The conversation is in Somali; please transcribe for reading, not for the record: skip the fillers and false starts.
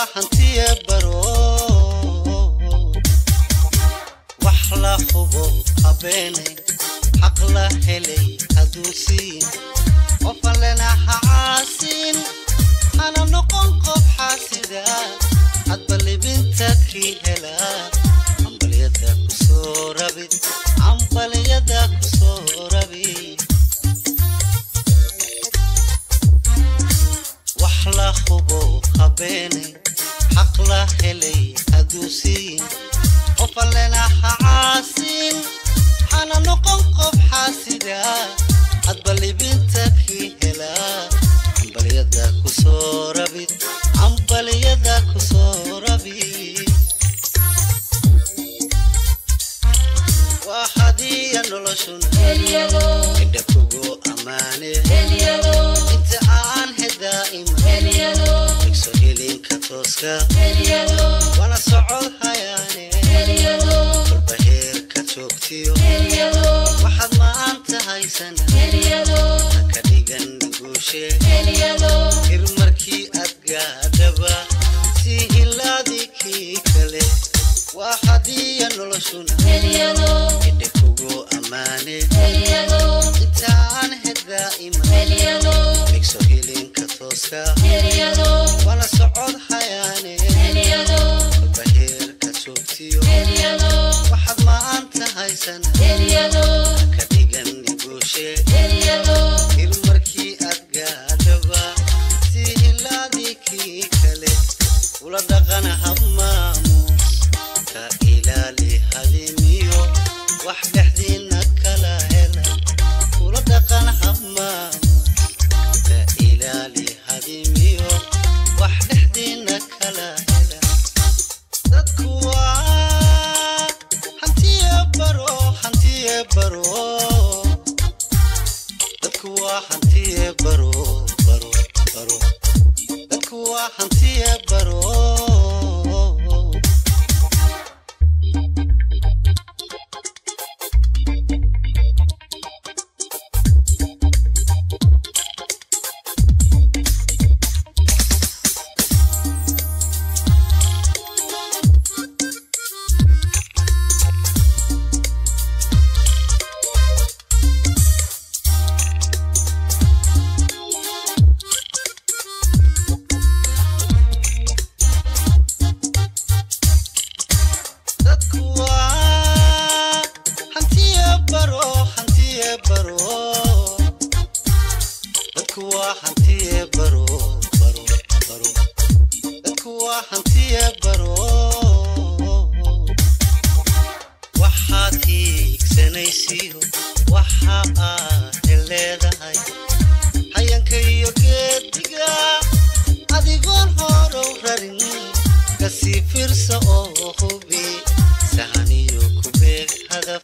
Waa hantiye baro, wax la hubo habeenay, xaq la helay haduusiin, qof allena ha caasin, hana noqon qof xaasida. Hadba libinta kii helaa cambalyada kusoo rabid, cambalyada kusoo rabid. Wax la hubo habeenay, xaq la helay haduusiin, qof allena ha caasin, hana noqon qof xaasida. Hadba libinta kii helaa cambalyada kusoo rabid, cambalyada kusoo rabid. Waa hadiya noloshuna cidha kugu ammaane, inta aan hedaa'ima dhigso hilinka tooska, wana socod hayaane. Kolba heerka joogtiyo waxaad maanta haysana ha ka dhigan guushe. Hir markii aad gaadhaba sii hilaadii kii kale. Waa hadiya noloshuna cidha kugu ammaane, intaan hedaa'ima dhigso hilinka tooska, wana socod hayaane. Kolba heerka joogtiyo waxaad maanta haysana ha ka dhigan guushe. Hir markii aad gaadhaba sii hilaadii kii kale. Ula dhaqan habmaamuus, ka ilaali hadimiyo wax dhexdiina kala hela. Ula dhaqan habmaamuus, ka ilaali hadimiyo wax dhexdiina kala hela. Dadku waa hantiye baro, hantiye baro. Dadku waa hantiye baro, baro, baro. Dadku waa hantiye baro. Dadku waa hantiye baro, hantiye baro. Dadku waa hantiye baro, baro, baro. Dadku waa hantiye baro. Waxaad hiigsanaysiyo waxa aad leedahay, hayanka iyo geediga adigoon horow rarin, kasii fiirsa oo hubi, sahaniyo ku beeg hadaf.